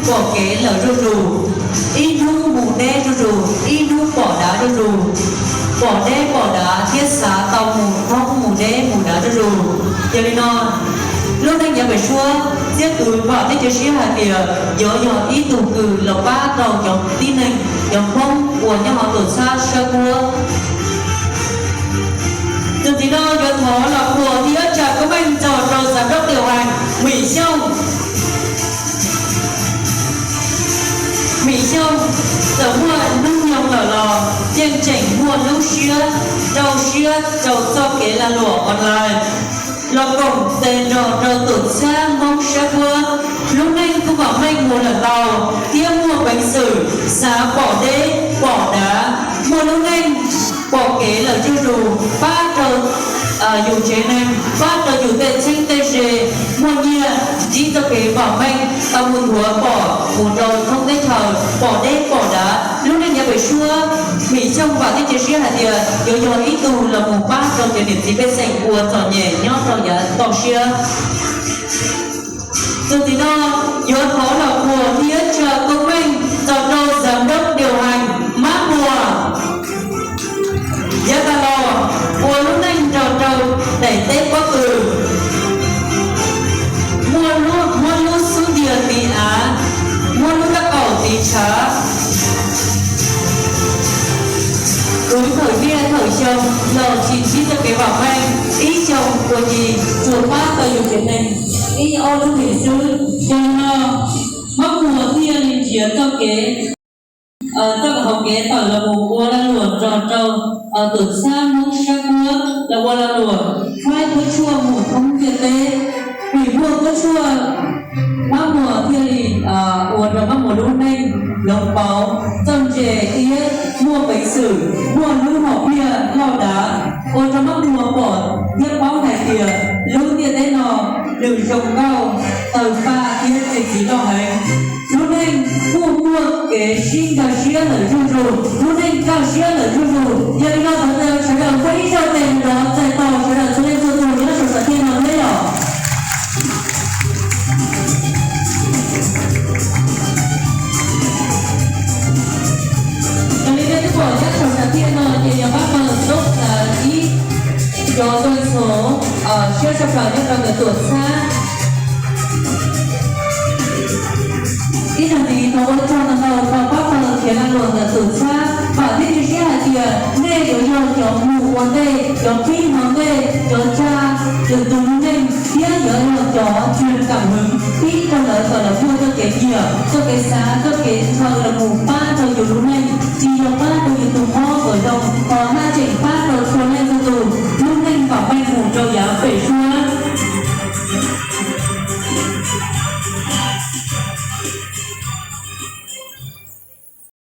pom kev lawm zuj zus, ib hnub mus deb zuj zus, ib hnub pom dav zuj zus, pom deb pom dav thiab xav tau mus thoob mus deb mus dav zuj zus. Yog li no, lub neej yav pem suab, txiab kws vam thiab cia siab hais tias yuav yog ib tug kws los pab rau cov tib neeg, cov Hmoob uas nyob hauv tuam txhab sab puab. Txuas ntxiv no yuav thov los qhuas thiab tsa koob meej txog rau xav dab tias Mim Xyooj. Mim Xyooj txawm muaj hnub nyoog lawm los yeej tseem muaj lub siab rau siab rau txoj kev lag luam online los koom tes nrog rau tuam txhab Hmoob sab puab. Lub neej kuj vam meej mus lawm ntau thiab muaj peev xwm xav pom deb pom dav, muaj lub neej pom kev lawm zuj zus, pab rau yus tsev neeg, pab rau yus tej txheeb tej ze, muaj nyiaj ntsib txoj kev vam meej tau mus nthuav pom mus rau thoob teb chaws, pom deb pom dav. Lub neej yav pem suab, Mim Xyooj vam thiab cia siab hais tias yuav yog ib tug los mus pab rau cov niam txiv pej xeem ua txom nyem nyob rau yav toj siab. Txuas ntxiv no yuav thov los qhuas thiab tsa koob meej txog rau xav dab tias Mab Muas. Yav tas los ua lub neej nrog rau daim teb pob kws, muaj lub, muab lub xub ntiag tiv av, muab lub kab qaum tiv tshav, khwv thawm niaj thawm xyoo los tsis ntsib txoj kev vam meej, ib xyoo ua ci tsuas pab tau yus tsev neeg ib ob lub hlis xwb. Yog li no, Mab Muas thiaj li nrhiav txoj kev, txoj hauv kev tawm los mus ua lag luam nrog rau tuam txhab Hmoob sab puab los ua lag luam faib kub tshuaj mus thoob ntiaj teb. Vim muaj kub tshuaj, Mab Muas thiaj li ua rau Mab Muas lub neej hloov pauv, txawj ntse thiab muaj peev xwm, muaj lub hom phiaj loj dav, ua rau Mab Muas pom thiab paub hais tias lub ntiaj teb no nws zoo nkauj, tawg paj thiab txi txiv loj heev. Lub neej kuj muaj kev sib nkag siab lawm zuj zus, lub neej kaj siab lawm zuj zus. Yog li no thov caw sawv daws ua ib zaug tes nrov txais tos sawv daws txhua leej txhua tus nyob saum sam thiaj no thiab yom. Raws li nej twb pom nyob saum sam thiaj no ces yog pab pawg Toob Xav ib cov tuaj ntxhov siab saj pas nyob rau ntawm tuam txhab. Ib zaug ntxiv thov ua tsaug ntau ntau rau pab pawg khiav lag luam ntawm tuam txhab, vam thiab cia siab hais tias nej yuav yog cov mus ua ntej, cov pib ua ntej, cov tsa lwm tus lub neej thiab yuav yog cov tsuas kam hwv pib rau lawv kom lawv muaj txoj kev nyiam, txoj kev xav, txoj kev ntshaw los mus pab rau yus lub neej.